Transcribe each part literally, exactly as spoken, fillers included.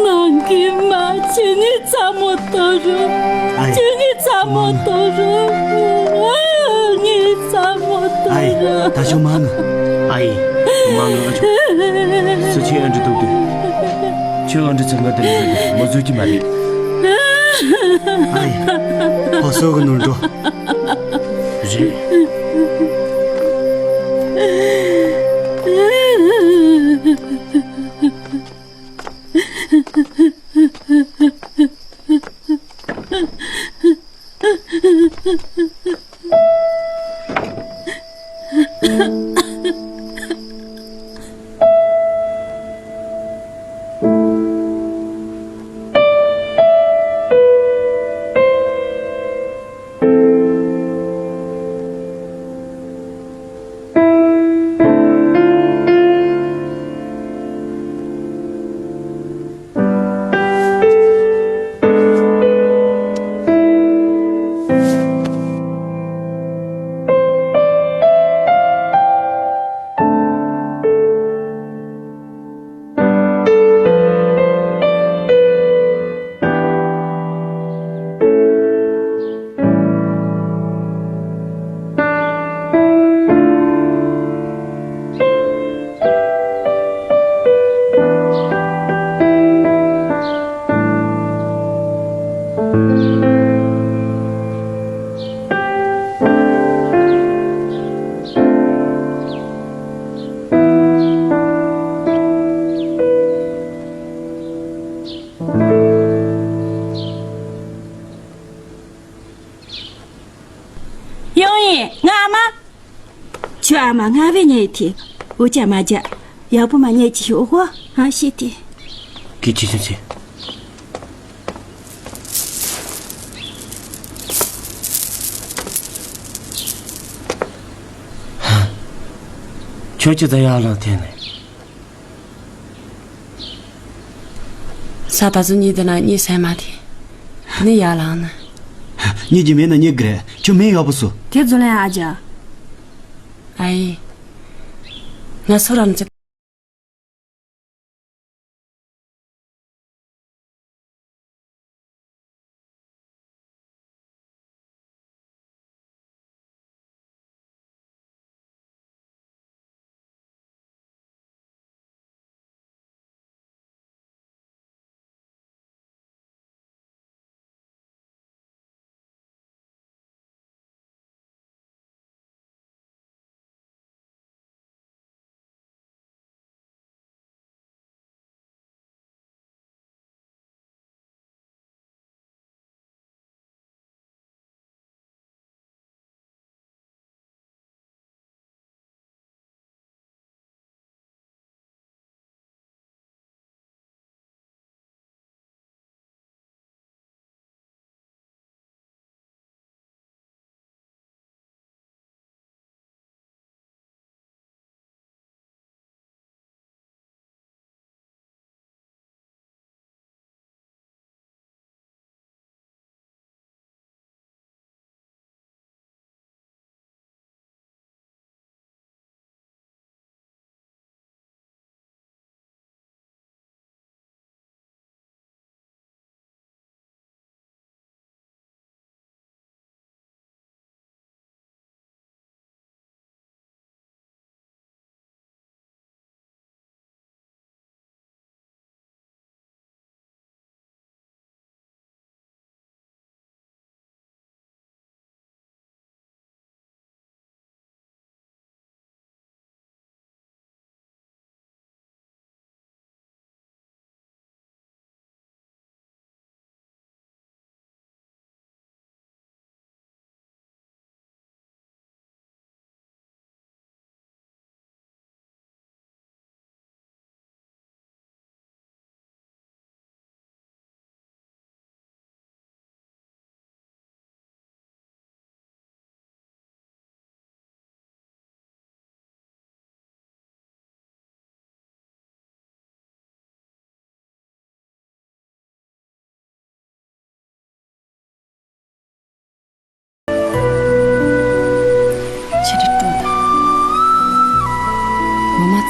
ནང་གི་མ་ཁྱོད་ངའི་ཚ་མོ་ལྟོ་རུ། ཨའི། ཁྱོད་ངའི་ཚ་མོ་ལྟོ་རུ། ངའི་ཚ་མོ་ལྟོ་ཨའི། རུ། ད་ཆོག་མ་ངུ། ཨའི། མ་ངུ། ཨ་ཆོག་སུ་ཆེ་ཨ་འདྲི་འདུག་དུས། ཁྱོད་ཨ་འདྲི་ཚ་ང་དེ་ལ་མ་བཟོད་ཀྱི་མ་རེད། ཨའི། ཕོ་སོ་གི་ནོར་འགྲོ། རེད། ཡོང་ཡིན། ང་ཨ་མ། ཁྱོད་ཨ་མ་སྔ་བས་ཉལ་ཡོད་དེ། འུ་ཅག་མ་རྒྱག་ཡག་པོ་མ་ཉལ་གྱི་ཤོག་ཨོ། ཧང་ཤེས་ཏེ། སྐད་ཆེ་ཆུང་ཆེ། ཁྱོད་ཀྱི་ད་ཡར་ལངས་ཐེངས་ནས། ས་ད་གཟོད་གཉིད་དེ་ན་གཉིད་སད་མ་ཐེ། ནི་ཡར་ལངས་ན། གཉིད་ཀྱི་མེད་ན་གཉིད་གི་རེད། ཁྱོད་མིག་ཡག་པོ་བཟོ། དེ་རྫུན་ལན་ཨ་ཅག་ཨའི། ང་སུ་རང་ཚེ།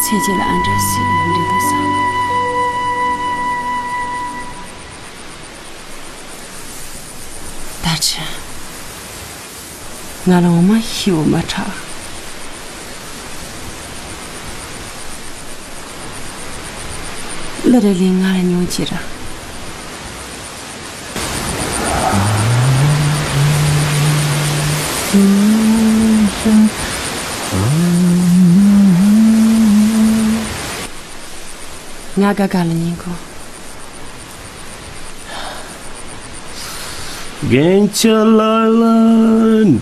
ཚེ་གཅིག་ལ་ཨ་འདྲ་ཞིག་ཡོང་འདོད་འདུག་བསམ། ད་ཆ་ང་ལ་འོ་མ་ཤི་འོ་མ་ཁྲག་ལ་རེ་ལས་ང་ལ་མྱོང་ཅི་ར། ང་དགའ་དགའ་ལ་ཉིན་གུང་། རྒན་ཆ་ལག་ལ་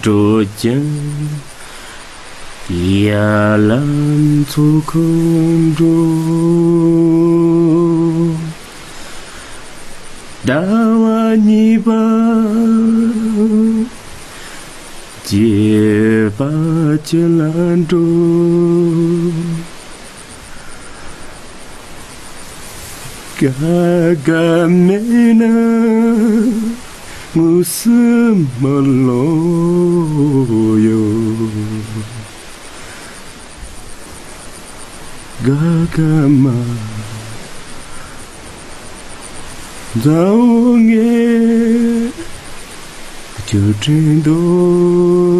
འགྲོ་ཀྱང་། ཡར་ལ་མཚོ་ཁ་འགྲོ། ཟླ་བ་གཉིས་པ་བྱེད་པ་ཅི་ལ་འགྲོ། དགའ་དགའ་མེད་ན་དངོས་སུ་མི་ལོག་ཡོད། དགའ་དགའ་མ་མཛའ་བོ་ངས་རྒྱུ་དྲན་འདུག་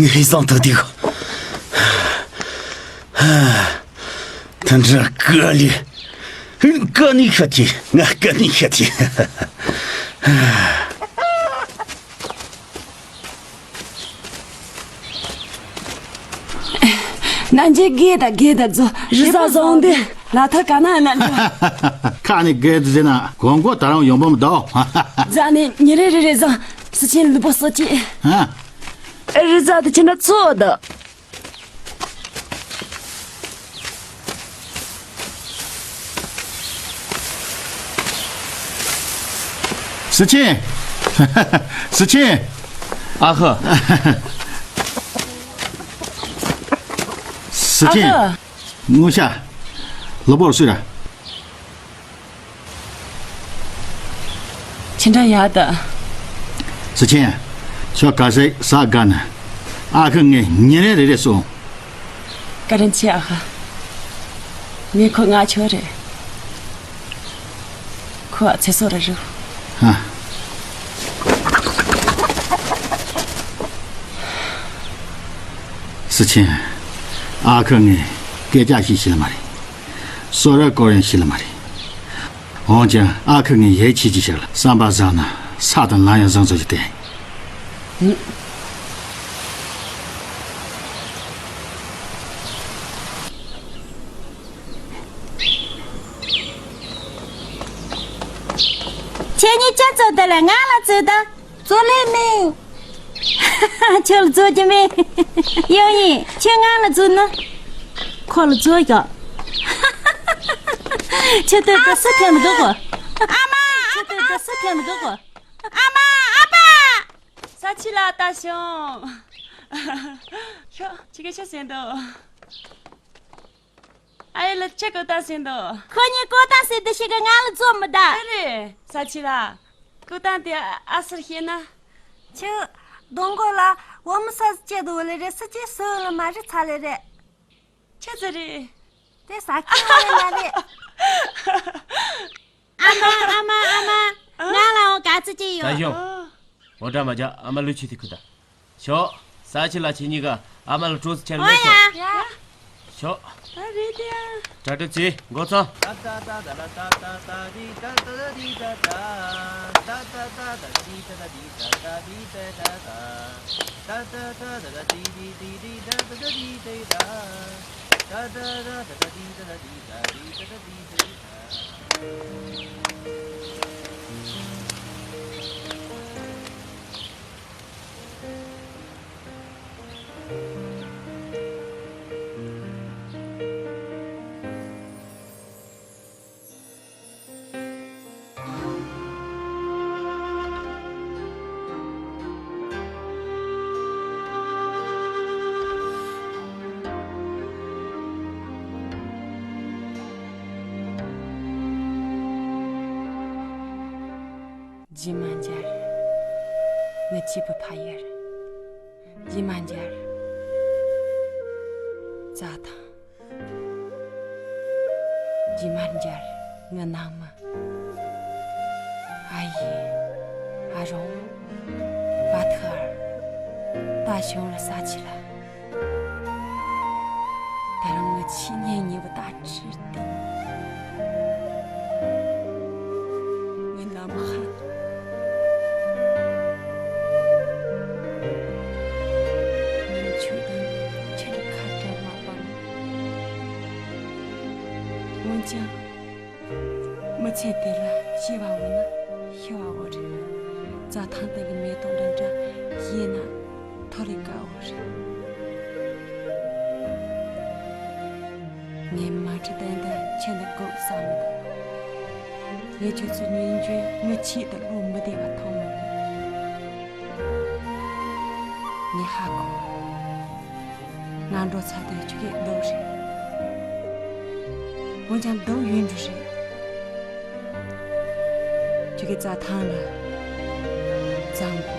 ངའི་བཟང་ཐག་དེ་ག་ཐན་ཁྲ་ཀ་ལི། ཀ་ནི་ཤ་ཅི། ང་ཀ་ནི་ཤ་ཅི། ན་འཇེ་གེ་ད་གེ་ད་ཛོ་རི་ཟ་ཟོང་དེ་ལ་ཐ་ཀ་ན་ན་ཛོ། ཁ་ནི་གེ་ད་ཟེ་ན་གོང་གོ་ད་རང་ཡོང་བམ་དོ། ཛ་ནི་ཉི་རེ་རེ་རེ་ཟ་སི་ཆེན་ལུ་པོ་སོ་ཅི། ཧ། རི་ཟ་དེ་ཆེ་ན་ཚོ་ད། སི་ཆེན། སི་ཆེན། ཨ་ཧ། སི་ཆེན། ཨ་ཧ། ངུ་ཤ། ལོ་བོར་སུ་ར། ཁྱེད་འདྲ་ཡག་ད། སི་ཆེན། ཁྱོད་ག་ཟེ་ཟ་དགའ་ན། ཨ་ཁུ་ངས་ཉིན་རེ་རེ་རེ་སོང་། བཀའ་དྲིན་ཆེ་ཨ་ཁུ། ངས་ཁོ་ང་ཆོ་རེད། ཁོ་ཨ་ཚེ་སྲོག་རེ་རུ། ཧ། སི་ཆེན། ཨ་ཁུ་ངས་སྐད་ཆ་ཞིག་ཤེས་ལ་མ་རེད། སོ་ར་སྐོར་ཡང་ཤི་ལ་མ་རེད། འོན་ཀྱང་ཨ་ཁུ་ངས་ཡིད་ཆེས་ཀྱི་ཞིག་ལ་བསམ་པ་བཟང་ན་ས་དང་ལམ་ཡང་བཟང་ཚོད་ཀྱི་སྟེ། ཁྱེད་གཉིས་ཅི་ཚོད་དེ་ལ་ང་ལ་ཚོད་ད། ཚོད་ལས་མིན། ཁྱོད་ལ་ཚོད་ཀྱི་མིན། ཡང་ཡིན། ཁྱོད་ང་ལ་ཚོད་ན། ཁོ་ལ་ཚོད་ཡོད། ཁྱོད་ལྟོས་ད་སུ་ཐོན་མི་འདུག་གོ། ཨ་མ། ཨ་ཁྱོད་ལྟོས་ད་སུ་ཐོན་མི་འདུག་གོ། ཨ་མ། ཨ་ཕ། ས་ཆི་ལ་ལྟ་བྱུང་། ཤོག་ཁྱི་གེ་ཤོག་ཟེར་འདུག་ཨ་ཡེ་ལ་ཁྱི་ཀོ་ཏ་ཟེར་འདུག་ཁོ་གཉིས་ཀོ་ཏ་ཟེར་འདུག་ཤི་གི་ང་ལ་ཚོད་མི་ད། ཨ་རེ། ས་ཆི་ལ། ཀོ་ཏ་དེ་ཨ་སར་ཤེས་ན། ཁྱོད་སྡོང་མགོ་ལ་བུ་མོ་ས་ཟིག་སྐྱེས་འདུག་ལེ་རེད། སུ་སྐྱེས་སུ་ལ་མ་རེད་ཚ་ལེ་རེད། ཆི་ཟིག་རེད། དེ་ཟ་ཁྱོད་ལ་མ་རེད། ཨ་མ་ཨ་མ་ཨ་མ། ང་ལའང་ག་ཚོད་ཅིག་ད་ཡོད། ཞོག་འོ་འདྲ་མ་རྒྱག་ཨ་མ་ལུས་ཆུ་དེ་ཁུར་ད། ཞོག་ས་ཆི་ལ་ཁྱེད་གཉིས་ཀ་ཨ་མ་ལ་གྲོས་སུ་ཁྱེར་ཨོ་མེད་ཡ། ཤོག་ཞོག་ད་རེད་དེ་ཡ། གྲ་སྒྲིག་བྱེད། འགོ་ཚུགས། རྗེས་མ་མཇལ། ངའི་སྐྱེས་བུ་ཕ་ཡུལ། རྗེས་མ་མཇལ། རྩྭ་ཐང་། རྗེས་མ་མཇལ། ངའི་ནང་མི། ཨ་ཡེ། ཨ་རོང་། བ་ཐུ་ཨར། ད་བྱུང་ལ་ས་ཆི་ལ། ད་རུང་ངའི་ཆེས་སྙིང་ཉེ་བོ་ད་ཁྲིད་དེ། ངའི་ནམ་མཁའ། ངའི་ཆུ་དང་ཆེ་ཁ་བྲལ་མ་པ། འོན་ཀྱང་། མི་ཚེ་འདི་ལ་སྐྱིད་པ་འོ་ན་ཤི་བ་འོ་རེད། རྩྭ་ཐང་སྟེང་གི་མེ་ཏོག་འདྲ་འདྲ་ཡིན་ན་ཐོ་རེ་དགའ་འོ་རེད། ངས་མ་ཁྲི་ཏན་ཏན་ཁྱེད་འདི་དགོད་བསམ་མི་འདུག་ངས་ཁྱོད་ཚོའི་ཉིན་རྒྱུན་ངའི་ཆེད་དུ་བློ་མི་བདེ་བ་མཐོང་མི་འདུག་ངས་ཧ་གོ། ང་འགྲོ་ཚར་དུས་ཁྱོད་ཀྱི་སྡུག་རེད། འོན་ཀྱང་སྡུག་ཡོད་འགྲོ་རེད། ཁྱོད་ཀྱི་རྩྭ་ཐང་ལ། གཙང་པོ།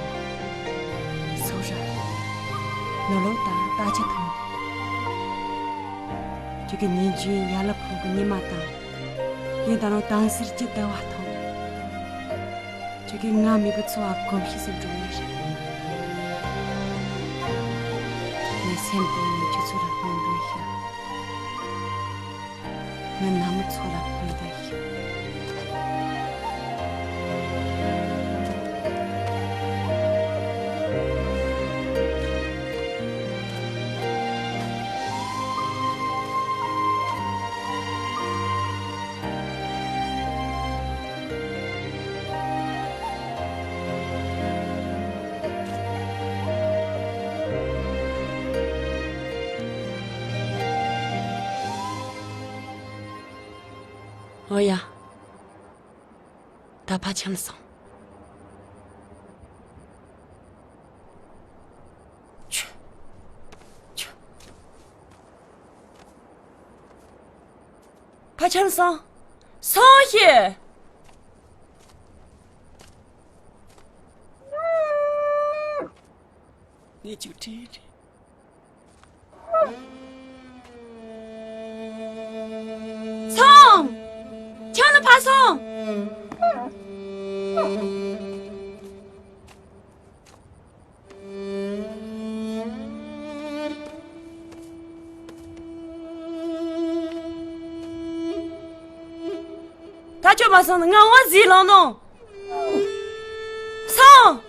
སོ་ར། ནོར་ལུག་དང་རྟ་ཁྱི་མཐོང་། ཁྱོད་ཀྱི་ཉིན་རྒྱུན་ཡར་ལ་ཕུང་པོ་ཉི་མ་དང་། ཡིན་ད་རུང་དྭངས་གསེར་གྱི་ཟླ་བ་མཐོང་། ཁྱོད་ཀྱིས་ང་མེད་པའི་འཚོ་བ་གོམས་གཤིས་སུ་འགྲོ་ངེས་རེད། ངའི་སེམས་དེ་ངས་ཁྱོད་ཚོ་ལ་སྨོན་འདུན་ཞུ། ངའི་ནང་མི་ཚོ་ལ་སྨོན་འདུན་ཞུ། ཨོ་ཡ། ད་ཕ་ཆེན་སོང་། ཆུ། ཆུ། ཕ་ཆེན་སོང་། སོང་ཞེས། ངས་ཅིག་བྲིས་རེད། སོང་། ཁྱོད་ནི་ཕར་སོང་། ད་ཁྱོད་མ་སོང་ན་ང་འོ་ཟིག་ལངས་ནོ། སོང་།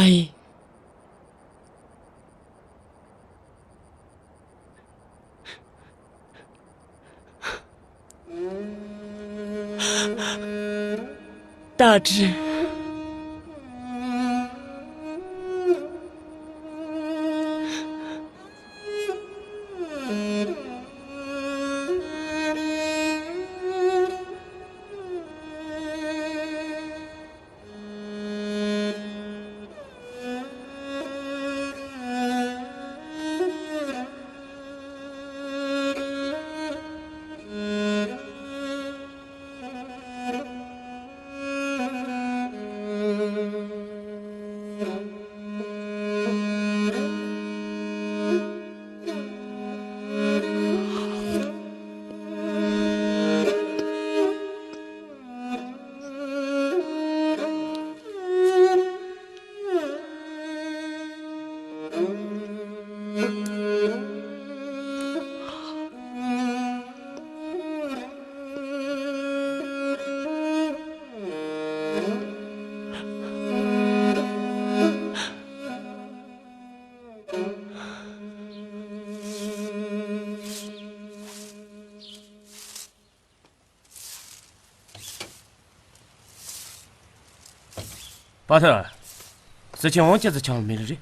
ཨ་ཡེ། ད་དྲི། པ་ཐར། སི་ཆེན་འོང་ཅི་ཙི་ཆང་མེད་རེད།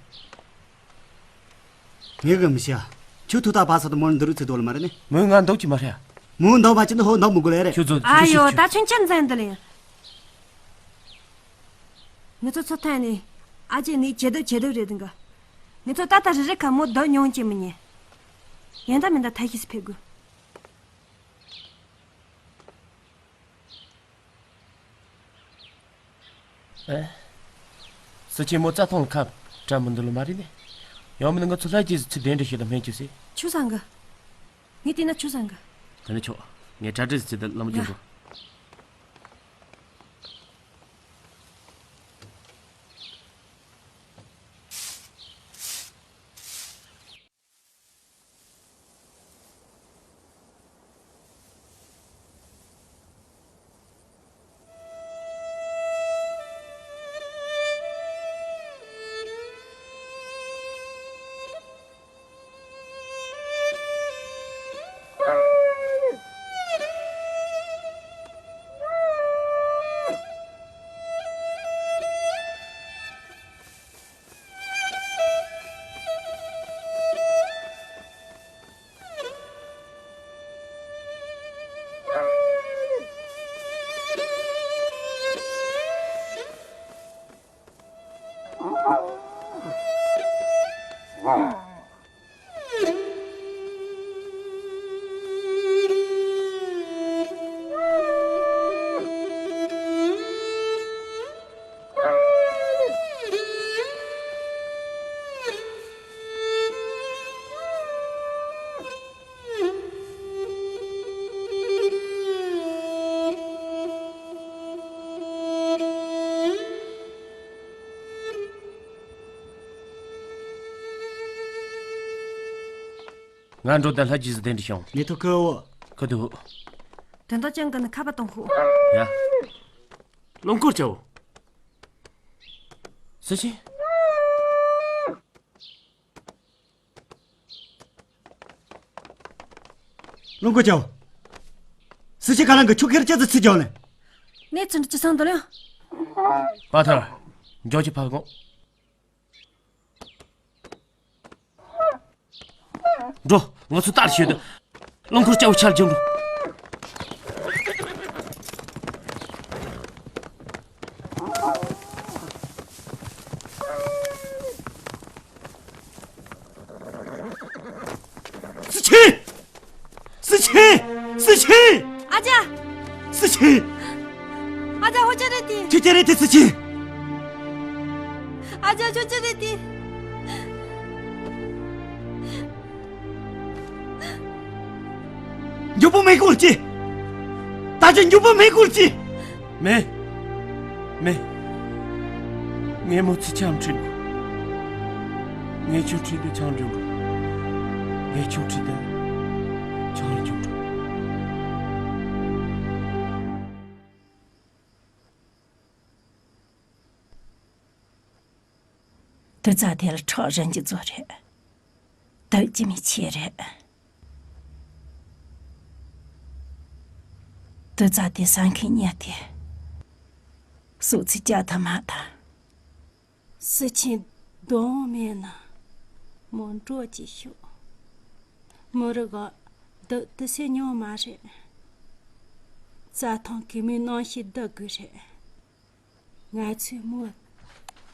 ངས་གི་མི་ཤེས། ཁྱོད་ཐུག་ད་པ་ས་དུ་མོ་འདི་རུ་ཚེ་དོ་ལ་མ་རེད་ནི། མོས་ང་འདོག་གི་མ་རེད། མོ་འདོག་པ་ཅི་འདི་ཧོ་འདོག་མི་དགོས་ལེ་རེད། ཁྱོད་ཚོ་ཨ་ཡོ་ད་ཆུན་ཆུན་ཚན་འདི་ལ་ཡིན། ངེད་ཚོ་ཚོ་ཐན་ནི་ཨ་ཅེ་ནི་ཇེ་དོ་ཇེ་དོ་རེད་འདི་ག་ངེད་ཚོ་ད་ལྟ་རི་རི་ཁ་མོ་འདོག་མྱོང་ཅི་མི་ཉན། ཡན་ད་མིན་ད་ཐ་ཤི་སི་ཕེ་དགོས། ཨེ། སི་ཆེན་མོ་རྩྭ་ཐང་ལ་ཁ་བཀྲ་མི་འདུག་ལོ་མ་རེད་ནི། ཡང་མིན་ན་ང་ཚོ་ལྷ་རྗེས་སུ་ཚུར་གདན་འདྲེན་ཞུས་ད་སྨན་བཅོས་སི། ཆུ་བཟང་གི། ངས་བལྟས་ན་ཆུ་བཟང་གི། དེ་ནི་ཆོག་ངས་གྲ་སྒྲིག་བྱེད་དུ་ལམ་རྒྱུན་པོ། ང་འགྲོ་ད། ལྷ་རྗེས་སུ་གདན་འདྲེན་ཞུ། ངས་ཐུག་གི་འོ། ཁུ་འདུག་དོན་དག་ཅན་གི་ནི་ཁ་པ་གཏོང་ཤོག་ཡ། རླངས་འཁོར་བྱའོ། སུ་ཞིག་རླངས་འཁོར་བྱའོ། སུ་ཞིག་ག་རང་གི་ཆུ་ཁེར་ཅི་ཙི་ཚི་རྒྱག་ལེ། ནས་ཚུན་ཅི་སང་དུ་ལེ། པ་ཐར། འཇོག་ཅི་ཕ་གོ། འགྲོ། ང་ཚོ་ལྟར་བྱེད་དུ། རླངས་འཁོར་སྐྱ་བོ་ཆར་རྒྱུག་འགྲོ། སི་ཆི། སི་ཆི། སི་ཆི། ཨ་ཅག་སི་ཆི། ཨ་ཅག་ཧོ་ཅི་རེད་དེ། ཁྱོད་ཅི་རེད་དེ་སི་ཆི། ཨ་ཅག་ཁྱོད་ཅི་རེད་དེ། མགྱོགས་པོ་མེ་སྒོར་སྐྱེ། ད་ཅི་མགྱོགས་པོ་མེ་སྒོར་སྐྱེ། མེ། མེ། ངས་མོ་ཚི་ཆང་ཁྲིད་འགྲོ། ངས་ཁྱོད་ཁྲིད་དུ་ཆང་འགྲོ། ངས་ཁྱོད་ཁྲིད་དུ་ཆང་འགྲོ། དུ་ཙ་དེ་ལ་ཁྲག་རིན་གྱི་མཛོ་རེད། དུ་ཅི་མི་ཆེ་རེད། དུ་ཙ་དེ་ས་མཁན་ཉལ་ཏེ། སོ་ཚི་བཅའ་ཐ་མ་ད། སི་ཆེན་གདོང་མེད་ན་མོ་འགྲོ་ཅི་ཤོག་མོ་རི་ག་དུ་དུ་སེ་ཉོ་མ་རེད། རྩྭ་ཐང་གི་མི་ནང་ཞིག་བསྡུ་དགོས་རེད། ང་ཚོའི་མོ་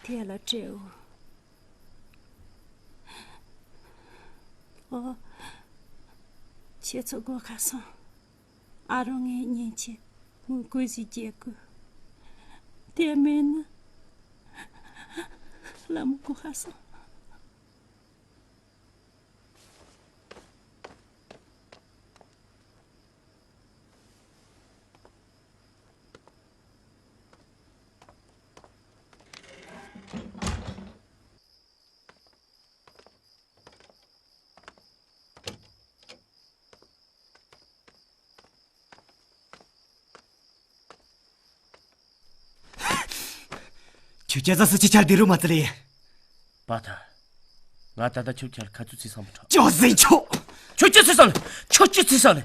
དེ་ལ་སྤྲད་འོ། ཨོ། ཁྱེད་ཚོ་སྒོ་ཁ་སོང་། ཨ་རོ་ངའི་གཉེན་གྱི་མོ་གོས་ཞིག་སྐྱེ་དགོས། དེ་མིན་ན་ལམ་སྒོ་ཁ་སོང་། ཁྱོད་སྐྱ་ཟ་སི་ཆི་ཆར་དེ་རུ་མ་ཙི་ལེ། པ་ཐ། ང་ད་ལྟ་ཁྱོད་ཁྱར་ཁ་ཚུ་ཚི་སང་མི་ཁྲ། ཅོ་ཟིན་ཆོ། ཁྱོད་ཅི་ཚི་སང་ལེ། ཁྱོད་ཅི་ཚི་སང་ལེ།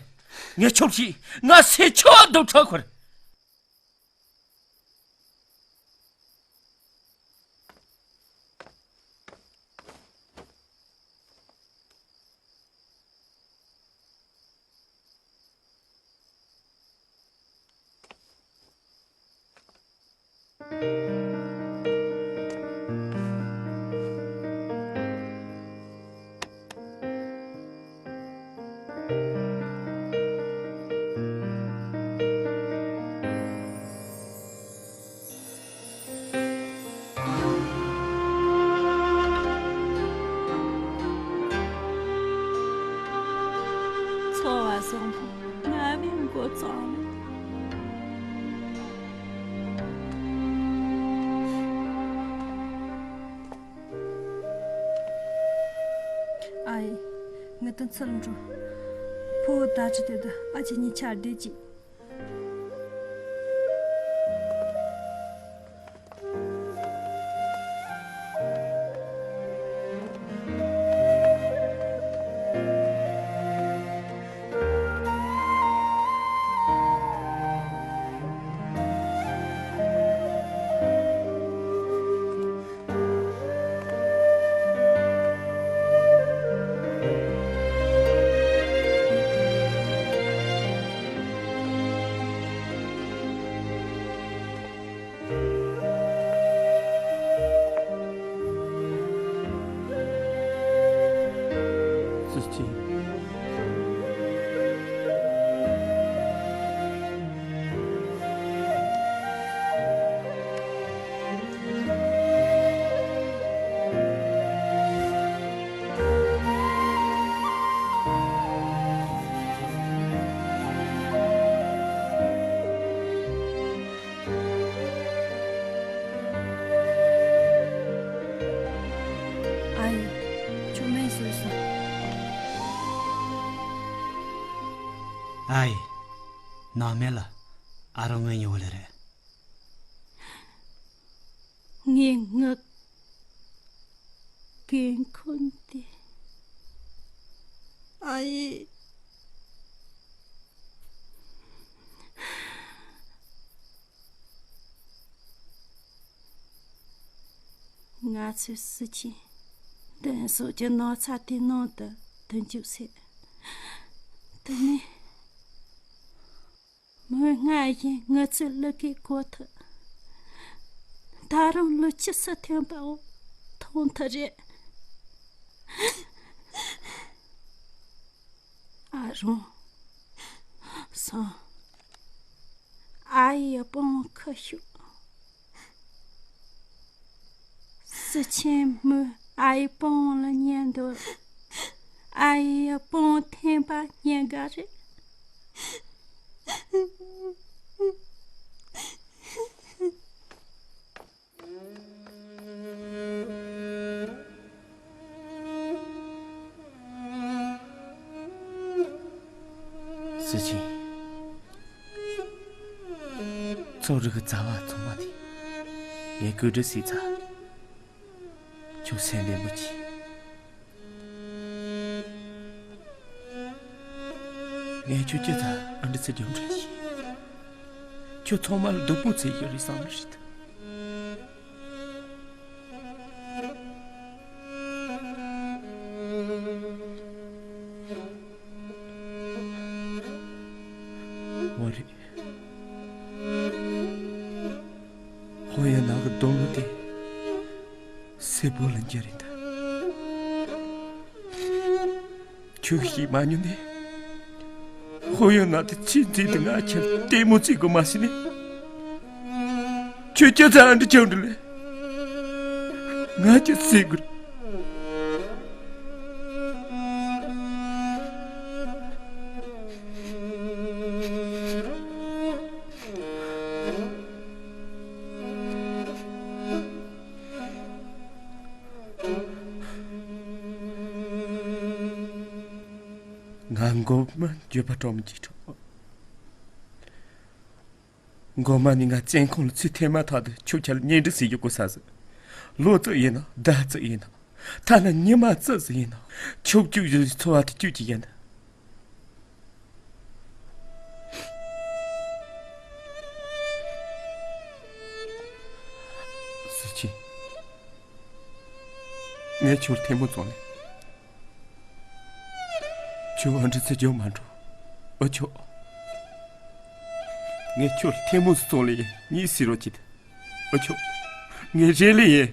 ངས་ཁྱོད་ཤི། ང་སེ་ཆོ་འདུག་ཁྲ་ཁོར། ཚོར་བ་བཟང་པོ་ང་བའི་མགོ་གཙང་ལ། ཨ་ཡེ། ངི་ཏི་ཚུར་འགྲོ། ཕོ་བོ་ད་ཅི་དེ་དུ་ཨ་ཅེ་གཉིས་ཆར་བསྡད་ཅིག་ཨ་ཡེ། ཆུ་མེད་སོས་སོང་། ཨ་ཡེ། ནང་མེད་ལ། ཨ་རོ་ངའི་ཉོ་ལེ་རེད། ངའི་ངག་གིན་ཁོན་ཏེ། ཨ་ཡེ། ང་ཚོའི་སྲི་ཆེན་འདི་སོགས་ཀྱི་ནོར་ཚ་དེ་ནང་དུ་དུ་འཇུག་སྲིད། དེ་ནས། མོས་སྔར་བཞིན་ངུ་ཚུལ་ལུ་གིས་གོ་ཐུབ། ད་རུང་ལོ་བཅུ་སུ་ཐོན་པའོ་མཐོང་ཐུབ་རེད། ཨ་རོང་། སང་། ཨ་ཡེ་ཡ་པང་ཁ་ཤུ། སྲི་ཆེན་མོས་ཨ་ཡེ་པང་ལ་ཉན་འདུག་ཨ་ཡེ་ཡ་པང་འཐེན་པ་ཉན་དགའ་རེད། སྲི་ཆེན། ཚོང་རིགས་ཀྱི་རྩ་བ་ཚང་མ་དེ་ངས་བཀོད་སྒྲིག་བྱས་ཚར། ཁྱོད་སེམས་བདེ་མོ་གྱིས། ངས་ཁྱོད་ཅི་ཙམ་ཨ་འདྲ་ཚེ་རྒྱུ་འདྲ་ཞིག་ཁྱོད་ཚང་མ་ལ་སྡུག་པོ་བྱེད་ཀྱི་རེད་བསམ་ནི་རེད། འོ་རེད། ཧོ་ཡ་ནག་གི་སྡོང་བོ་དེ་སེར་པོ་ལ་འགྱུར་རེད་ད། ཁྱོད་ཤེས་མ་མྱོང་ནས། ཧོ་ཡ་ནག་དེ་ཆི་ཟིག་དེ་ང་ཁྱེད་ལྟད་མོ་བྱེད་དགོས་མ་ཤེས་ནས། ཁྱོད་སྐྱ་ཚ་ཨ་འདྲ་ཆགས་འདུག་ལེ། ང་ཁྱོད་བསད་དགོས། ང་མགོ་མ་འགྱོད་པ་སྤྲོ་མི་འཇིགས་འཕྲོག་མགོ་མ་ནི་ང་བཙོན་ཁང་ལ་ཚུར་ཐོན་མ་ཐག་ཏུ་ཁྱོད་ཁྱེད་ལ་གཉེན་སྒྲིག་བྱེད་རྒྱུ་དགོས་ས་ཟིག་ལོ་གཅིག་ཡིན་ན་ཟླ་གཅིག་ཡིན་ན། ཐ་ན་ཉི་མ་གཅིག་ཟིག་ཡིན་ན། ཁྱོད་སྐྱུག་བཞིན་འཚོ་བ་དེ་སྐྱུག་གི་ཡིན། སུ་ཆེ། ངས་ཁྱོད་ཐལ་མོ་བཙོང་ནས། ཁྱོད་ཨ་འདྲ་ཚེ་རྒྱུ་མ་འགྲོ། ཨོ་ཁྱོད། ངས་ཁྱོད་ཐལ་མོ་བཙོང་ལེ་ཡིན་ངས་ཟེར་རོགས་གྱིས། ཨོ་ཁྱོད། ངས་རེ་ལེ་ཡིན།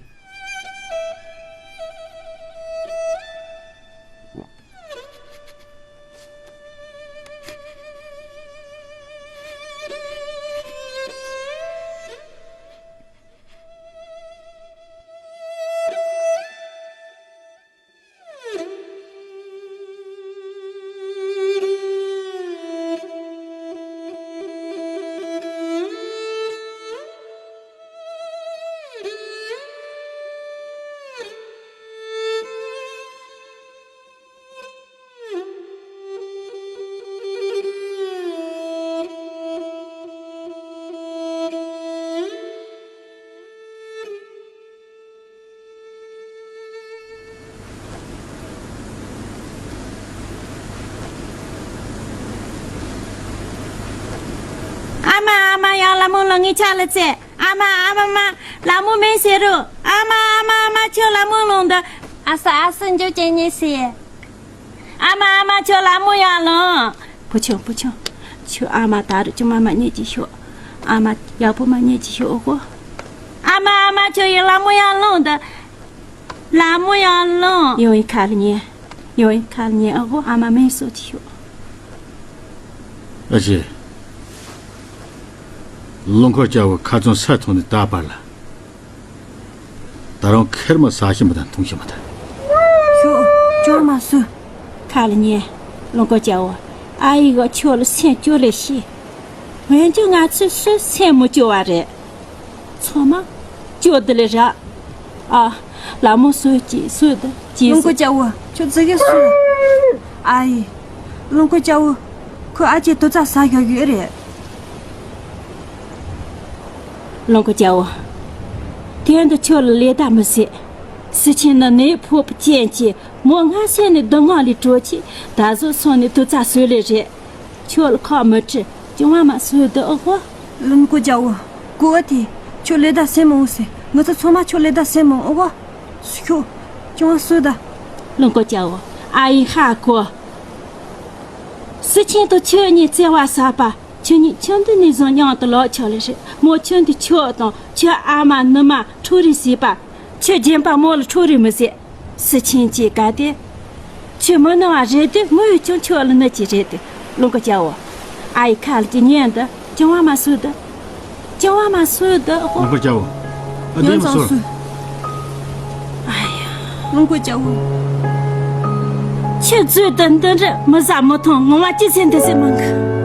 ཨ་མ་ཨ་མ། ཡང་ལ་མོ་ལ་ངའི་ཆ་ལ་ཚེ། ཨ་མ་ཨ་མ་མ། ལ་མོ་མེད་ཟེར་རོ། ཨ་མ་ཨ་མ་ཨ་མ། ཁྱོད་ལ་མོ་ལོང་ད། ཨ་ས་ཨ་སུ་འཇོ་ཅན་ཉེ་སི། ཨ་མ་ཨ་མ། ཁྱོད་ལ་མོ་ཡང་ལོང་། བུ་ཆུང་བུ་ཆུང་། ཁྱོད་ཨ་མ་ད་རུ་ཅུང་མ་མ་ཉེ་གི་ཤོག་ཨ་མ་ཡག་པོ་མ་ཉེ་གི་ཤོག་ཨོ་གོ། ཨ་མ་ཨ་མ། ཁྱོད་ཡང་ལ་མོ་ཡང་ལོང་ད། ལ་མོ་ཡང་ལོང་། ཡོང་ཡི་ཁ་ལ་ཉེ། ཡོང་ཡི་ཁ་ལ་ཉེ་ཨོ་གོ། ཨ་མ་མེད་སོ་གི་ཤོག་ཨ་ཅེ། ལུང་ཁོ་སྐྱ་བོ་ཁ་ཚོན་ས་ཐོན་ནས་ད་བར་ལ། ད་རུང་ཁེར་མ་ཟ་ཤི་མི་དང་འཐུང་ཤི་མི་དང་། ཤོག་ཅོར་མ་སུ། ཁ་ལ་ཉེ། ལུང་ཁོ་སྐྱ་བོ། ཨ་ཡི་ག་ཁྱོད་ལ་སེམས་སྐྱོ་ལེ་ཤི། འོན་ཀྱང་ང་ཚོས་སུ་སེམས་མི་སྐྱོ་བ་རེད། ཚང་མ་སྐྱོ་དི་ལེ་ར། ཨ། ལ་མོ་སུ་ཅི་སུ་དི་ཅི་ལུང་ཁོ་སྐྱ་བོ། ཁྱོད་ཙི་གེ་སུ། ཨ་ཡི། ལུང་ཁོ་སྐྱ་བོ། ཁོ་ཨ་ཅེ་དུ་ཙ་ས་ཡོད་ཡོད་རེད། ལོང་ཀོ་ཅའོ། དེ་འདི་ཁྱོད་ལ་ལས་ད་མི་སྲིད། སི་ཆིན་ནི་ནད་ཕོག་པའི་རྐྱེན་གྱིས་མོ་སྔ་སེ་ནས་སྡུག་བསྔལ་ལས་གྲོལ་ཆེད་ད་གཟོད་སོང་ནས་དུ་ཙ་སོས་ལེ་རེད། ཁྱོད་ལ་ཁག་མི་ཁྲི་ཅུང་བ་མ་སོས་འདི་ཨོ་གོ། ལོང་ཀོ་ཅའོ། ཀོ་ཨ་དེ་ཁྱོད་ལས་ད་སེམས་མོ་སེ། ང་ཚོ་ཚང་མ་ཁྱོད་ལས་ད་སེམས་མོ་ཨོ་གོ། ཁྱོད་ཅུང་བ་སོས་ད། ལོང་ཀོ་ཅའོ། ཨ་ཡི་ཧ་གོ། སི་ཆིན་དུ་ཁྱོད་གཉིས་བརྩེ་བ་ཟབ་པ། ཁྱོད་གཉིས་ཁྱིམ་དུ་ནས་བཟུང་མཉམ་དུ་ལོག་ཆོག་ལེ་རེད། མོ་ཁྱོད་འདི་ཁྱོད་དང་ཁྱོད་ཨ་མ་ནུ་མ་ཁྲོ་རེ་བྱེད་པ། ཁྱོད་རྒན་པ་མོ་ལ་ཁྲོ་རེ་མི་བྱེད། སི་ཆིན་གྱིས་ག་དེ། ཁྱོད་མི་ནུ་བ་རེད་དུས་མོ་ཡི་ཀྱང་ཁྱོད་ལ་ནུ་ཅི་རེད་དུ། ལོང་ཀོ་ཅའོ། ཨ་ཡི་ཁ་ལ་ཅི་ཉན་དུ་ཅང་བ་མ་སུ་དུ། ཅང་བ་མ་སུ་དུ་ཨོ། ལོང་ཀོ་ཅའོ། ཨ་དེ་མ་སོ། ཨ་ཡ། ལོང་ཀོ་ཅའོ། ཁྱོད་ཚོས་དོན་དོན་རེ་མི་ཟ་མི་འཐུང་ངོ་མ་ཅི་ཟེར་འདི་ཟེར་མང་གི།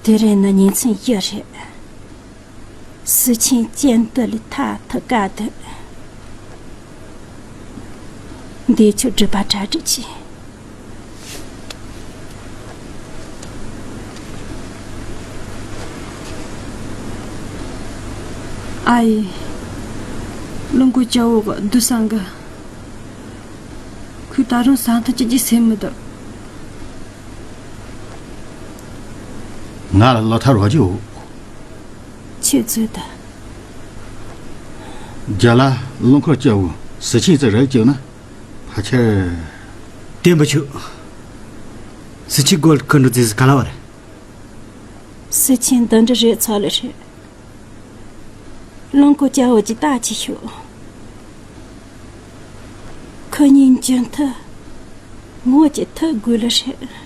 དེ་རིང་ནི་ཉིན་མཚན་བཞི་རེད། སུ་ཆེན་གྱེན་དུ་ལས་ཐ་ཐུ་ཀ་དུ། འདས་ཆོས་སྒྲུབ་པ་གྲ་སྒྲིག་བྱས། ཨ་ཡེ། རླུང་ཁོ་སྐྱ་བོ་གི་བསྡུ་སང་གི། ཁོས་ད་རུང་ས་མཐོ་ཅི་ཅི་སེམས་མི་འདུག་ང་ལ་ལོ་ཐར་བ་ཅི་འོ། ཁྱོད་ཚོད་ད། རྒྱ་ལ་རླུང་ཁོ་སྐྱ་བོ་སུ་ཆེན་ཙི་རེག་བཅུག་ན། ཕ་ཁྱེར། དེ་མི་ཆོག་སུ་ཆེན་སྒོར་ཁུར་འགྲོ་རྩིས་ག་ལ་བ་རེད། སུ་ཆེན་འདི་འདྲ་རེད་ཚོ་ལ་རེད། རླུང་ཁོ་སྐྱ་བོ་གྱི་ལྟ་ཅི་ཤོག་ཁོ་གཉིས་འཇོན་ཐུ། ངོ་ཅི་ཐུ་དགོས་ལ་རེད།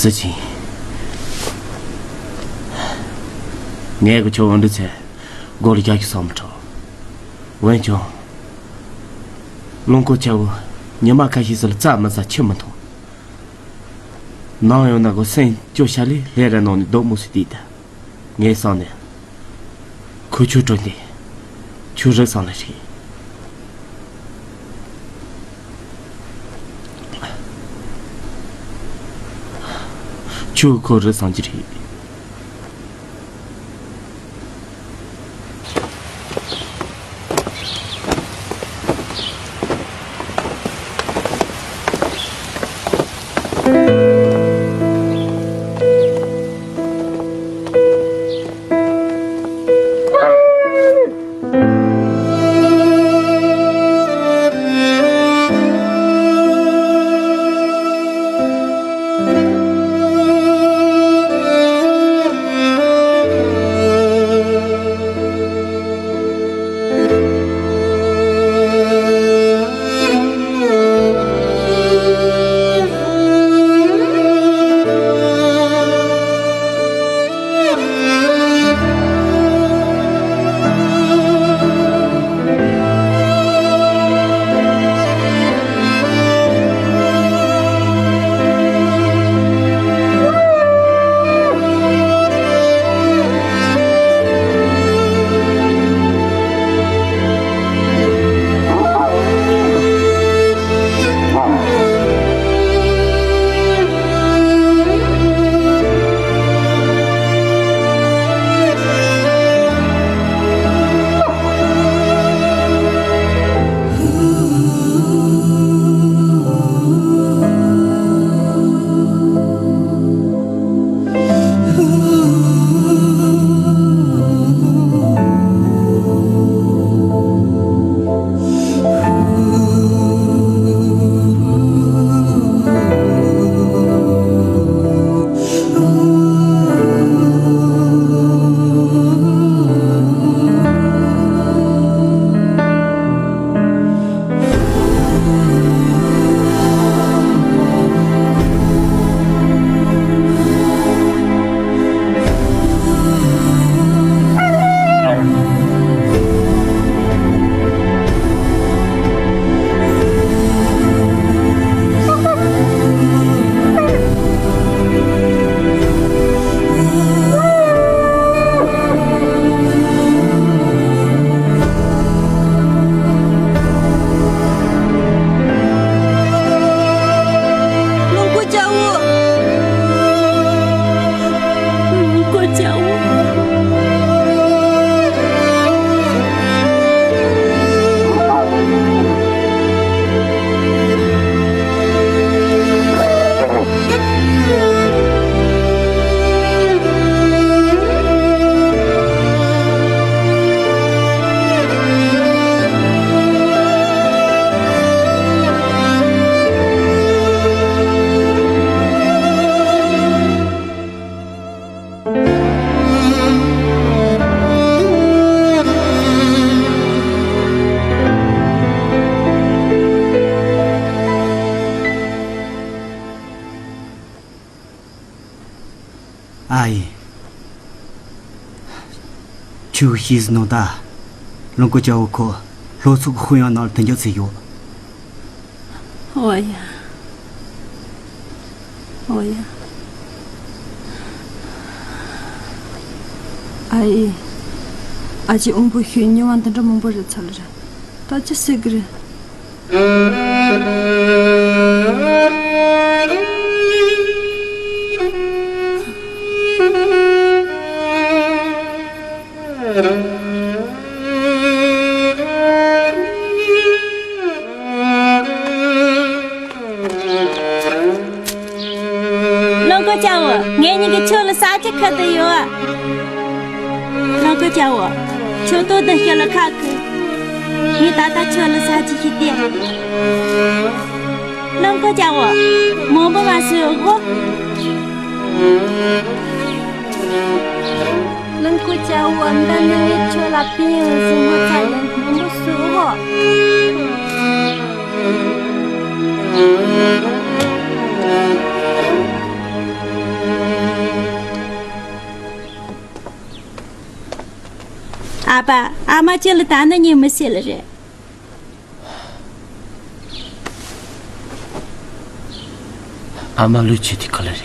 སུ་ཆེན། ངས་གི་ཁྱོད་འོ་འདི་ཚེ་སྒོ་ལ་རྒྱག་རྒྱུ་བསམ་མི་ཁྲོ། འོན་ཀྱང་། རླུང་ཁོ་སྐྱ་བོ་ཉི་མ་ཁ་ཤས་སུ་ལ་རྩྭ་མི་ཟ་ཆུ་མི་འཐུང་། ནམ་ཡང་ན་གོ་སེམས་སྐྱོ་ཤ་ལས་ལྷས་ར་ནང་ནས་རྡོ་མོ་སུ་དེ་ད། ངས་བསམ་ནས། ཁོ་ཁྱོད་སྤྲོད་དེ། ཁྱོད་རིག་སང་ལ་རེད། ཁྱོད་ཁོ་རིག་སང་གི་རེད། ཨ་ཡེ། ཁྱོས་ཤེས་ནོ་ད། ལོན་ཀོ་ཅའོ་ཁོ་ལྷོ་ཕྱོགས་ཀྱི་དཔོན་གཡོག་ནང་ལ་མཐུན་འགྱུར་བྱས་ཡོད། འོ་ཡ། འོ་ཡ། ཨ་ཡེ། ཨ་ཅེ་དབང་པོ་ཤོད་མྱི་བ་འདི་འདྲ་མང་པོ་རེད་ཚར་ལ་ར། ད་ཅི་ཟེར་གི་རེད། ལོན་ཀོ་ཅའོ། ངེད་གཉིས་ཀྱིས་ཁྱོད་ལ་ས་ཆ་ཁུར་དུ་ཡོད། ལོན་ཀོ་ཅའོ། ཁྱོད་ལྟོ་དང་ཤི་ལ་ཁ་ཁུར། ངས་ད་ལྟ་ཁྱོད་ལ་ས་ཆ་ཞིག་སྟེར། ལོན་ཀོ་ཅའོ། མང་པོ་མ་ཟོས་གོ། ལོན་ཀོ་ཅའོ། འདི་ནི་ངས་ཁྱོད་ལ་ཕན་ཡོན་ཟིན་མོ་ཚ་ཡོན་མང་པོ་ཟོས་གོ། ཨ་ཕ། ཨ་མ་ཁྱེད་ལ་ད་ནི་ཉན་མི་སྲིད་ལ་རེད། ཨ་མ་ལོས་ཆི་དེ་ག་ལ་རེད།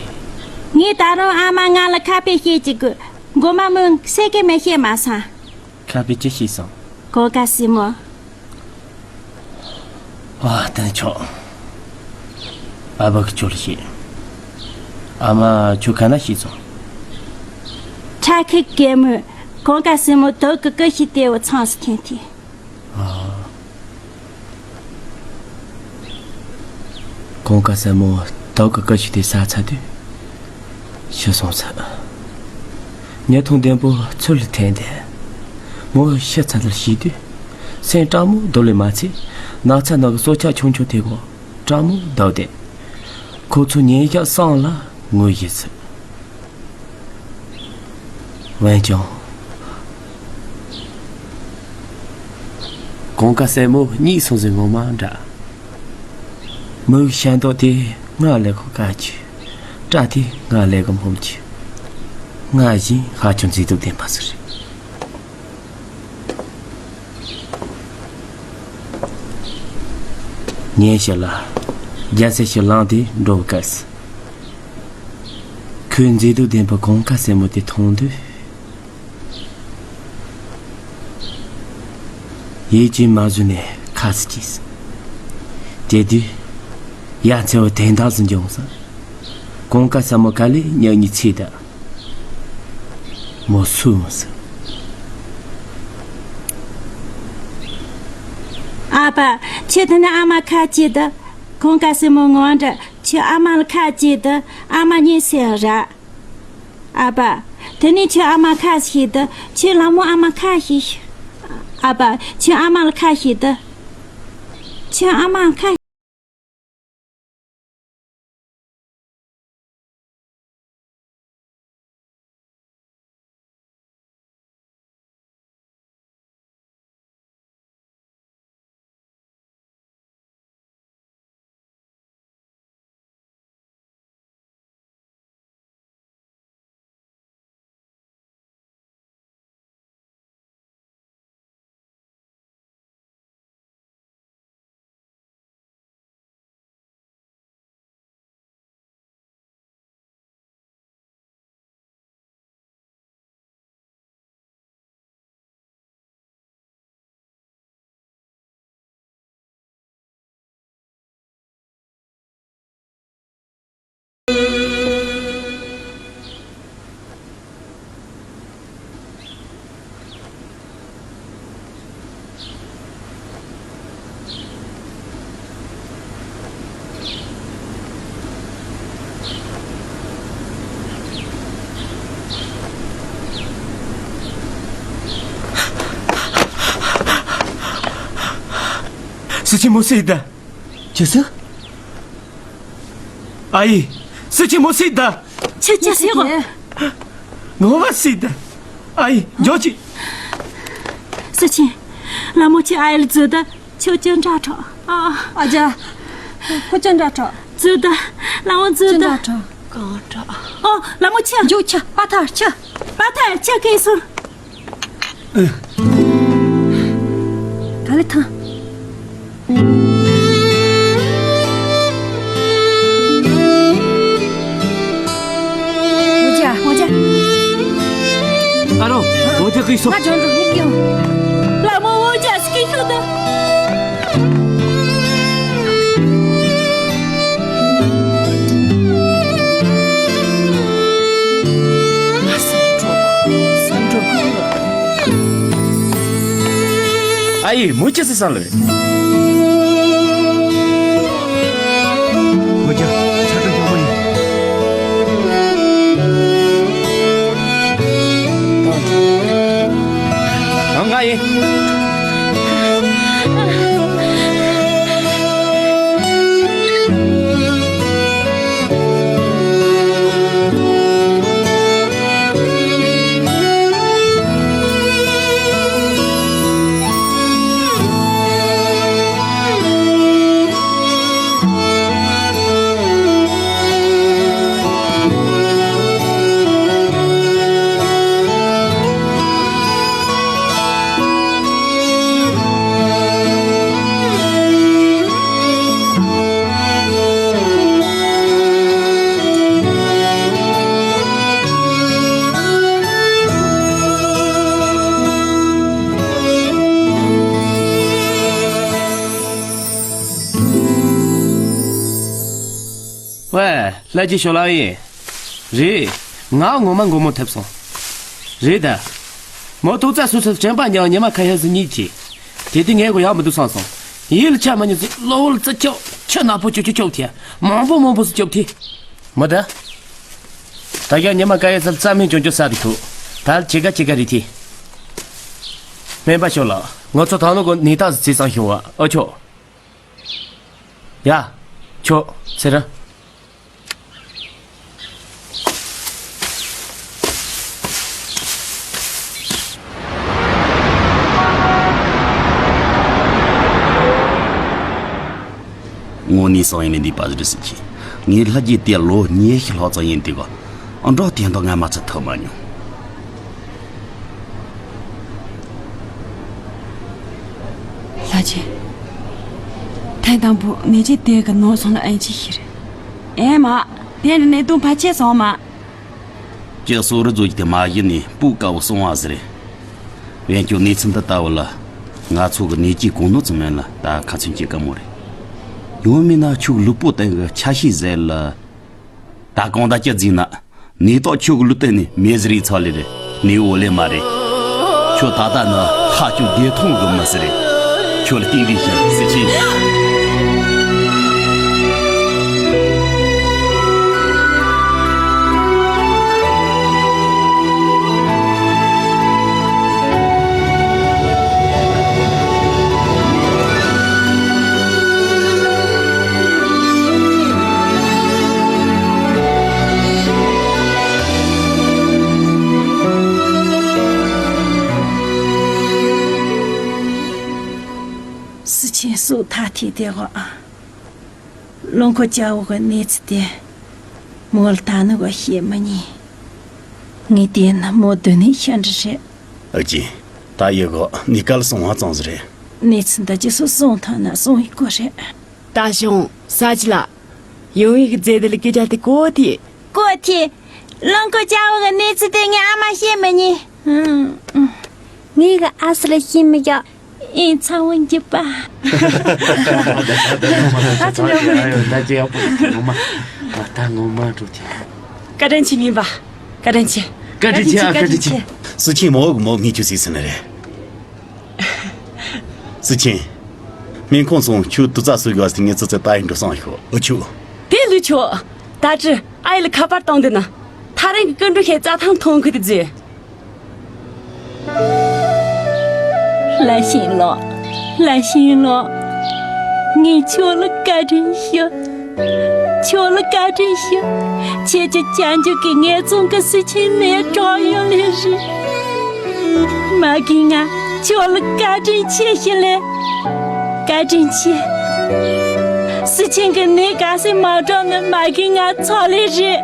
ངས་ད་རུང་ཨ་མ་ང་ལ་ཁ་དཔེ་བཤད་ཅིག་གི། མགོ་མ་མོས་སེ་གེ་མི་བཤད་མ་སོང་། ཁ་དཔེ་ཅི་བཤད་སོང་། གོང་ཀ་སྲས་མོ། ཨ། བསྟན་ཆོག་ཨ་ཕ་གིས་ཁྱོད་ལ་བཤད། ཨ་མ་ཁྱོད་ག་ན་ཤི་སོང་། ཁྲ་ཁི་གེ་མོས་གོང་ཀ་སྲས་མོ་དུག་གི་སྐུ་ཞིག་སྟེར་བ་ཚང་སུ་འཐེན་ཐེ། ཨ། གོང་ཀ་སྲས་མོ་དུག་གི་སྐུ་ཞིག་དེ་ཟ་ཚར་དུས། ཤི་སོང་ཟེར། ཉི་ཐུང་ལྡེམ་པོ་ཚུར་ལ་འཐེན་ཏེ། མོ་ཤི་ཚར་དུ་ཤི་དུས། སེམས་སྐྲག་མོ་རྡོ་ལས་མ་ཚད། ནགས་ཚལ་ནང་གི་སྲོག་ཆགས་ཆུང་ཆུང་དེ་གོ་སྐྲག་མོ་རྡོ་དེ། ཁོ་ཚོ་ཉིན་ཞག་གསུམ་ལ་ངུ་བཞིན་སོང་། འོན་ཀྱང་། གོང་ཀ་སྲས་མོ་གཉིད་སོང་ཟེར་ངོ་མ་འདྲ། མིག་ཤ་མདོག་དེ་ང་ལས་ཁོ་དཀར་གྱུར། སྐྲ་དེ་ང་ལས་ཁོ་སྦོམ་གྱུར། ང་བཞིན་ཧ་ཅང་མཛེས་སྡུག་ལྡན་པ་ཟིག་རེད། ཉིན་ཞིག་ལ་རྒྱལ་སྲས་ཤིག་ལངས་ཏེ་འགྲོ་བའི་སྐབས་སུ། ཁོས་མཛེས་སྡུག་ལྡན་པའི་གོང་ཀ་སྲས་མོ་དེ་མཐོང་དུས། ཡིད་ཀྱིས་མ་བཟོད་ནས་ཁ་སི་སྐྱེས་སོང་། དེ་དུས། ཡ་མཚན་བ་དན་རྟགས་སུ་འབྱུང་སོང་། གོང་ཀ་སྲས་མོ་ག་ལེ་ཉག་ཉིག་ཚིག་དང་། མོ་སུ་འོང་སོང་། ཨ་ཕ། ཁྱོད་དེ་ནས་ཨ་མ་ཁ་གྱེས་དང་། གོང་ཀ་སྲས་མོ་ངོ་འདྲ། ཁྱོད་ཨ་མ་ལ་ཁ་གྱེས་དང་། ཨ་མ་ཉིད་སེ་ར། ཨ་ཕ། དེ་ནས་ཁྱོད་ཨ་མ་ཁ་ཤིག་དང་། ཁྱོད་ལྷ་མོ་ཨ་མ་ཁ་ཤིག་ཨ་ཕ། ཁྱོད་ཨ་མ་ལ་ཁ་ཤིག་དང་། ཁྱོད་ཨ་མ་ཁ། སུ་ཆེན་མོ་སི་ད། ཅི་ཟེར། ཨ་ཡེ། སུ་ཆེན་མོ་སི་ད། ཁྱོད་ཅི་ཟེར་གོ། ངོ་མ་སི་ད། ཨ་ཡེ། འཇོག་ཅིག་སུ་ཆེན། ལ་མོ་ཆེ་ཨ་ཡེ་ལ་ཛུ་ད། ཁྱོད་ཅི་འདྲ་ཁྲོ། ཨ། ཨ་ཅག་ཁོ་ཅི་འདྲ་ཁྲོ། ཛུ་ད། ལ་མོ་ཛུ་ཅི་ད། འདྲ་ཁྲོ། གང་དྲག་ཨོ། ལ་མོ་ཆ། འཇུ་ཆ། པ་ཐར་ཆ། པ་ཐར་ཆ་གེ་སོ། ག་ལེ་ཐང་། འོ་ཅག་འོ་ཅག་ཨ་རོ། འོ་ཅག་གི་སོ། ང་ཇོན་འགྲོ་ཡིན་ཀྱང་། ལ་མོ་འོ་ཅག་སྐྱིད་ཤོད་དང་། ཨ་ཡེ་མུ་ཅི་སི་སང་ལེ། མུ་ཅི་ཆ་ཚང་ཅོག་མོ་ཡིན། ང་ཡིན། ཝེ། ལྷ་རྗེ་ཞོ་ལགས་ཡིན། རེད། ང་ངོ་མ་མགོ་མོ་ཐེབས་སོང་། རེད་ད། མོ་ཐུག་ཙ་སུ་སུ་དྲན་པ་ཉང་ཉི་མ་ཁ་ཤས་སུ་གཉིད་ཐེ། དེ་དུས་ངས་གོ་ཡག་མི་འདུག་བསམ་སོང་། ཡིད་ལ་ཆ་མ་ཉན་ཚེ་གློ་བོར་རྩི་ཆོག་ཆུ་ནག་པོ་ཆུ་ཆུ་ཆོག་ཐེ། མང་པོ་མང་པོ་སུ་ཆོག་ཐེ། མོ་ད། ད་ཡང་ཉི་མ་ཁ་ཤས་སུ་རྩ་མེད་ཅོང་ཅོ་ས་རེད་ཐུག་ད་ལ་ཇི་ག་ཇི་ག་རེད་ཐེ། སྨན་པ་ཞོ་ལགས། ང་ཚོ་ད་ནོ་གོ་ནི་ད་ཟི་ཚང་ཤོང་བ་ཨ་ཆོག་ཡ། ཆོག་ཚེ་རིང་། དངོས་གནས་སང་ཡིན་ནས་འདས་པ་ཟིག་རེད་ཟེར་གྱི། ངས་ལྷ་རྒྱལ་དེ་ལོ་ཉི་ཤུ་ལྷག་ཙམ་ཡིན་དུས་ག་ཨ་འདྲ་དེ་འདྲ་ང་མ་ཚད་ཐུབ་མ་མྱོང་། ལྷ་རྗེ། ཐེངས་དང་པོ་ནད་ཀྱི་དེ་གི་ནོར་སོང་ལ་ཨེ་ཅི་ཤི་རེད། ཨེ་མ། དེ་ནི་ནད་དུག་ཕལ་ཆེར་སོང་མ། ཀྱི་སོ་རི་ཛོ་ཀྱི་དེ་མ་གཞི་ནས་སྤུ་དཀར་བོ་སོང་བ་ཟེར་རེད། བན་ཁྱོད་གནས་ཚུལ་འདི་ལྟ་བུ་ལ། ང་ཚོ་གི་ནད་ཀྱི་གོ་ནོར་ཙམ་མིན་ལ་ད་ཁ་ཚོན་གྱི་དཀའ་མོ་རེད། ཡང་མིན་ན་ཁྱོད་ལུས་པོ་སྟེང་གི་ཆ་ཤས་ཟད་ལ། ད་གང་ལྟར་ཅི་ཟིག་ན། ནད་རྟགས་ཁྱོད་ཀྱི་ལུས་སྟེང་ནས་མེད་ཟེར་ཡི་ཚ་ལེ་རེད། ནད་འོ་ལེ་མ་རེད། ཁྱོད་ད་ལྟ་ནི་ཐག་ཆོད་བདེ་ཐང་གི་མི་ཟེར་རེད། ཁྱོད་ལ་གཏིང་རིང་ཞིང་སེ་ཆེན། སི་ཆེན་སུ་ཐ་ཐི་དེ་གོ། ལོ་འཁོར་སྐྱ་བོ་གི་གནས་ཚུལ་དེ་མོ་ལ་ད་ནི་གོ་བཤད་མི་ཉན། ངས་དེ་ནི་མོ་དོན་ནས་ཤི་འདྲི་བྱེད། ཨ་ཅེ། ད་ཡི་གོ་ནི་གལ་སོང་བ་ཙང་ཟིག་རེད། གནས་ཚུལ་འདི་ཅི་སོ་སོང་ཐང་ན་སོང་ཡི་གོ་རེད། ད་ཞོང་ས་ཅི་ལ། ཡོང་ཡིག་རྫས་དེ་ལ་སྐད་ཆ་དེ་གོ་དེ། གོ་དེ། ལོ་འཁོར་སྐྱ་བོ་གི་གནས་ཚུལ་དེ་ངས་ཨ་མ་བཤད་མི་ཉན། ངས་གི་ཨ་སི་ལ་བཤད་མི་རྒྱག་ཨེ་ཚང་བོ་འགྱུར་པ། ད་ཅི་ཡག་པོ་ངོ་མ། ད་ངོ་མ་འགྲོ་ཐལ། བཀའ་དྲིན་ཆེ་མིན་པ། བཀའ་དྲིན་ཆེ། བཀའ་དྲིན་ཆེ་ཨ། བཀའ་དྲིན་ཆེ། སུ་ཆེན་མོ་གི་མོ་ངས་ཁྱོད་ཟིག་ཟིན་ནི་རེད། སུ་ཆེན། སྨན་ཁང་སོང་ཁྱོད་དུ་རྩ་སུ་དགོས་ཟིན་ངས་ཙི་ཙི་ད་ཡིན་འགྲོ་སང་ཤོག་ཨུ་ཆུ། དེ་ལུས་ཆོག་ད་ཅི་ཨ་ཡི་ལ་ཁ་པར་བཏང་དུས་ན། ཐག་རིང་གི་ཀུན་འགྲོ་ཤེས་རྩ་ཐང་མཐོང་གི་དུ་རྫི། ལྷ་ཤིང་ལོ། ལྷ་ཤིང་ལོ། ངས་ཁྱོད་ལ་བཀའ་དྲིན་ཞུ། ཁྱོད་ལ་བཀའ་དྲིན་ཞུ། ཁྱེད་ཀྱི་བྱང་ཆུབ་ཀྱི་ངན་སོང་གི་སྲི་ཆེན་ནས་གྲོགས་ཡོད་ལེ་རེད། མ་གི་ང་ཁྱོད་ལ་བཀའ་དྲིན་ཆེ་ཞིག་ལེ། བཀའ་དྲིན་ཆེ། ཚེ་ཆེན་གྱི་ནད་ག་སེ་མ་དྲག་ནི་མ་གི་ང་ཚོ་ལས་རེད།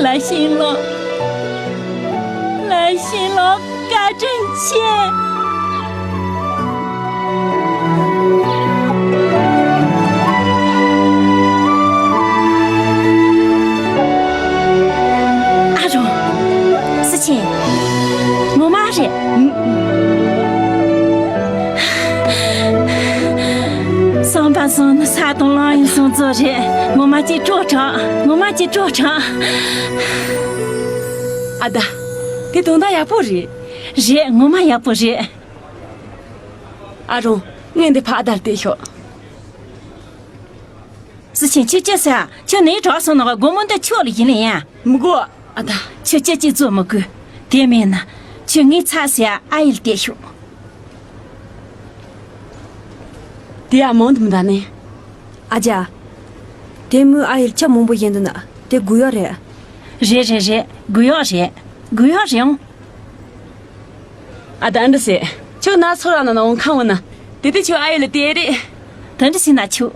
ལ་ཤིང་ལོ། ལ་ཤིང་ལོ་བཀའ་དྲིན་ཆེ། ཨ་རོ། སི་ཆེན། ངོ་མ་རེད། བསམ་པ་བཟང་ན་ས་དང་གླང་ཡིན་སོང་ཚོ་རེད། ངོ་མ་ཅིག་སྤྲོ་དྲགས། ངོ་མ་ཅིག་སྤྲོ་དྲགས། ཨ་ད། དེ་དོན་དག་ཡག་པོ་རེད། རེད། ངོ་མ་ཡག་པོ་རེད། ཨ་རོ། ངས་འདི་ཕར་ཨ་དར་བལྟས་ཤོག་སི་ཆེན། ཁྱོད་ཅི་ཟེར། ཁྱོད་ནས་གྲོགས་སོང་ནོ་སྒོར་མོ་འདི་ཁྱོད་ལ་ཡིན་ལ་ཡ། མི་དགོས། ཨ་ད། ཁྱོད་ཅི་ཅི་བཙོ་མི་དགོས། དེ་མིན་ན། ཁྱོད་ངའི་ཚ་ཟེར་ཨ་ཡིལ་བལྟས་ཤོག་དེ་ཡ་མང་དུ་མི་འདའ་ནི། ཨ་ཅག་དེ་མོའི་ཨ་ཡིལ་ཆ་མང་པོ་ཡིན་འདུག་ན་དེ་དགུ་ཡོག་རེད། རེད་རེད་རེད། དགུ་ཡོག་རེད། དགུ་ཡོག་རེད་འོང་། ཨ་ད་ཨ་འདྲ་ཟེར། ཁྱོད་ན་སོ་ར་ན་ན་འོང་ཁང་བ་ན། དེ་དུས་ཁྱོད་ཨ་ཡིལ་ལ་དེ་རེད། དེ་འདྲ་ཟེར་ན་ཆུ།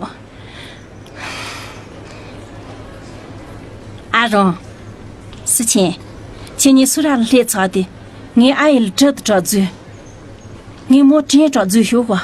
ཨ་རོང་། སི་ཆེན། ཁྱེད་གཉིས་སུ་ར་ལ་སླེབས་ཚར་དེ། ངའི་ཨ་ཡིལ་གྲི་དུ་གྲོགས་རྫུས། ངའི་མོ་དྲན་གྲོགས་རྫུས་ཤོག་གོ།